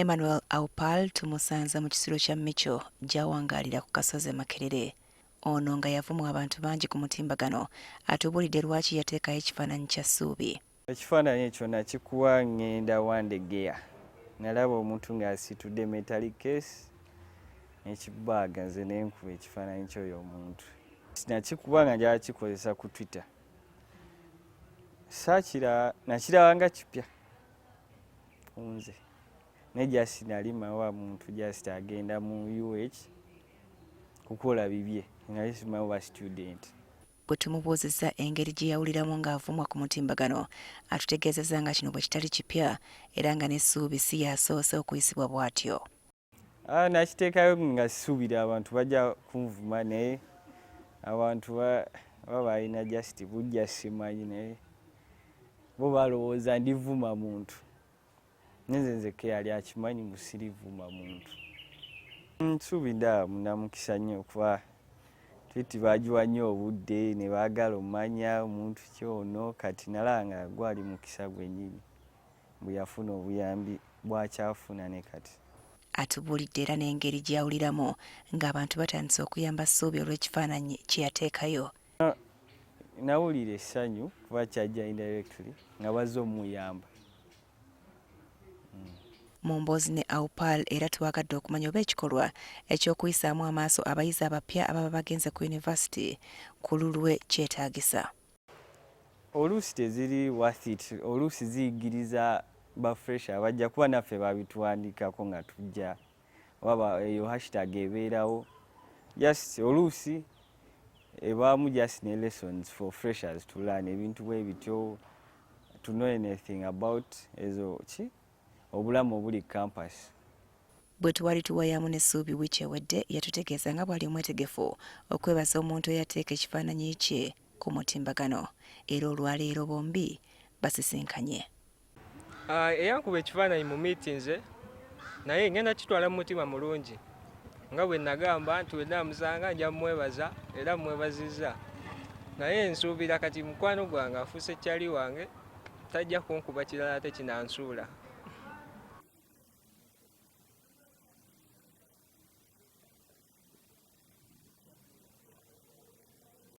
Emmanuel Aupal tumusanze mu kisulo kya Micho gy'awangaalira ku kasozi e Makerere. Ono nga yavumwa abantu bangi ku mutimbagano atubuulidde lwaki yateekayo ekifaananyi kya Ssuubi. Ekifaananyi ekyo nakikuwa ngenda Wandegeya, nalaba omuntu ng'asitudde metallic case n'ekibaaga, nze ne nkuba ekifaananyi ky'oyo omuntu. Nakikuba nga njagala kikozesa ku Twitter. Saakira nakiraba nga kipya ku nze naye just nali mawa muntu just agenda mu UH kukola bibye, nali simanyi oba student. Bwe tumubuuzizza engeri gye yawuliramu ng'avumwa ku mutimbagano, atutegeezezza nga kino bwe kitali kipya era nga n'essuubi si y'asoose okuyisibwa bw'atyo. Nakiteekayo nga sisuubira abantu bajja kunvuma, naye abantu baba balina just bujja simanyi, naye bo balowooza ndivuma muntu, nenze nzekka yali akimanyi mbu sirivuma muntu. Nsuubi ndaba munamukisa nnyo kuba tweet bagiwa nnyo obudde ne baagala omanya omuntu kyono, kati nalaba nga gwali mukisa gwennyini bwe yafuna obuyambi bwakyafuna ne kati. Atubuulidde era n'engeri gy'awuliramu ng'abantu batandise okuyamba Ssuubi olw'ekifaananyi kye yateekayo. Nawulira essanyu kuba kyajja indirectly nga bazze omuyamba. Mu mboozi ne Aupal era twagadde okumanya oba ekikolwa eky'okuyisaamu amaaso abayizi abapya ababa bagenze ku yunivasite ku lulwe kyetaagisa. Oluusi teziri worth it, oluusi ziyigiriza ba fresh abajja kuba naffe babituwandikako nga tujja oba eyo hashtag ebeerawo, just oluusi ebaamu just ne lessons for freshers to learn ebintu bwe bityo, to know anything about ezo ki obulamu obuli campus. Bwe twali tuwayamu n'Essuubi wiiki ewedde, yatutegeeza nga bw'ali omwetegefu okwebaza omuntu eyateeka ekifaananyi kye ku mutimbagano, era olwaleero bombi basisinkanye. Eyankuba ekifaananyi mu miitinze, naye ngenda kitwala mu mutima mulungi nga bwe nagamba nti wenna musanga nja mwebaza era mwebazizza, naye nsuubira kati mukwano gwange afuuse kyali wange, tajja kunkuba kirala ate kinansuula.